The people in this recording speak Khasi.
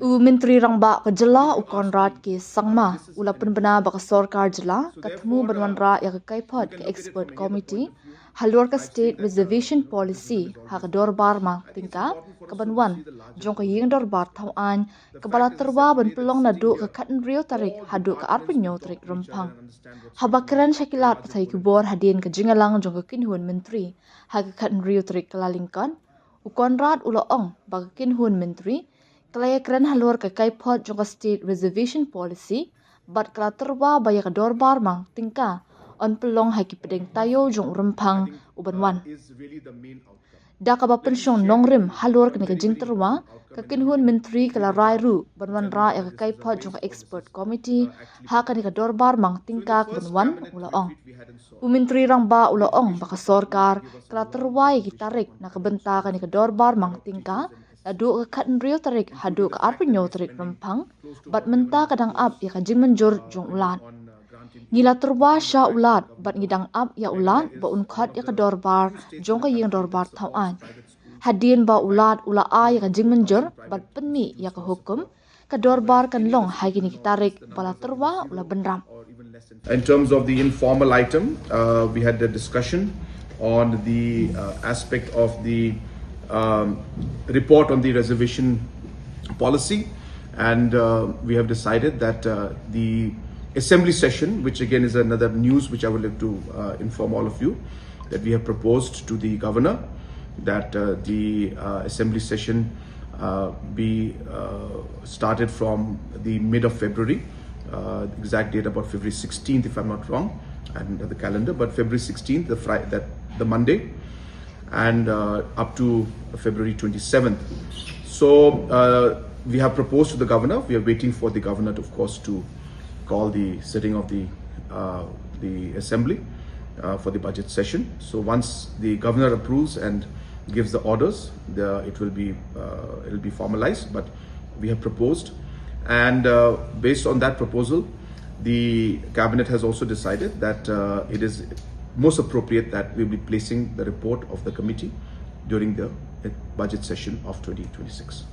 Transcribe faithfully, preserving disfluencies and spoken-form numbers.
U Myntri Rangbah ka jylla u Conrad K Sangma u la pynbna ba ka sorkar jylla ka thmu ban wanrah ïa ka kaiphod ka expert committee halor ka State Reservation Policy ha ka dorbar mang tyngka ka ban wan jong ka ïing dorbar thaw aiñ kaba la tyrwa ban pynlong naduh ka khathynriew tarik haduh ka arphew hynñiew tarik Rymphang. Haba kren sha ki lad pathai khubor hadien ka jingïalang jong ka kynhun myntri ha ka khathynriew tarik Kyllalyngkot, u Conrad u la ong ba ka kynhun myntri ka la ïakren halor ka kaiphod jong ka State Reservation Policy bad ka la tyrwa ba ïa ka dorbar mang tyngka yn pynlong ha ki pdeng taïew jong u Rymphang u ban wan. Da kaba pynshong nongrim halor kane ka jingtyrwa, ka kynhun myntri ka la rai ruh ban wanrah ïa ka kaiphod jong ka expert committee ha kane ka dorbar mang tyngka ka ban wan, u la ong. U Myntri Rangbah u la ong ba ka sorkar ka la tyrwa ïa ki tarik na ka bynta kane ka dorbar mang tyngka naduh ka khathynriew tarik haduh ka arphew hynñiew tarik Rymphang bad mynta ka dang ap ïa ka jingmynjur jong u Lad. Ngi la tyrwa sha u Lad bad ngi dang ap ïa u Lad ba un khot ïa ka dorbar jong ka ïing dorbar thaw aiñ. Hadien ba u Lad u la ai ïa ka jingmynjur bad pynmih ïa ka hukum, ka dorbar kan long ha kine ki tarik ba la tyrwa, u la bynrap. In terms of the informal item, uh, we had a discussion on the uh, aspect of the um, report on the reservation policy, and uh, we have decided that uh, the assembly session, which again is another news which I would like to uh, inform all of you, that we have proposed to the governor that uh, the uh, assembly session uh, be uh, started from the mid of February, uh, exact date about February sixteenth, if I'm not wrong, and the calendar, but February sixteenth, the Friday, that the Monday, and uh, up to February twenty-seventh. So uh, we have proposed to the governor. We are waiting for the governor, of course, to call the sitting of the uh, the assembly uh, for the budget session. So once the governor approves and gives the orders, the, it will be uh, it will be formalized. But we have proposed, and uh, based on that proposal, the cabinet has also decided that uh, it is most appropriate that we will be placing the report of the committee during the budget session of twenty twenty-six.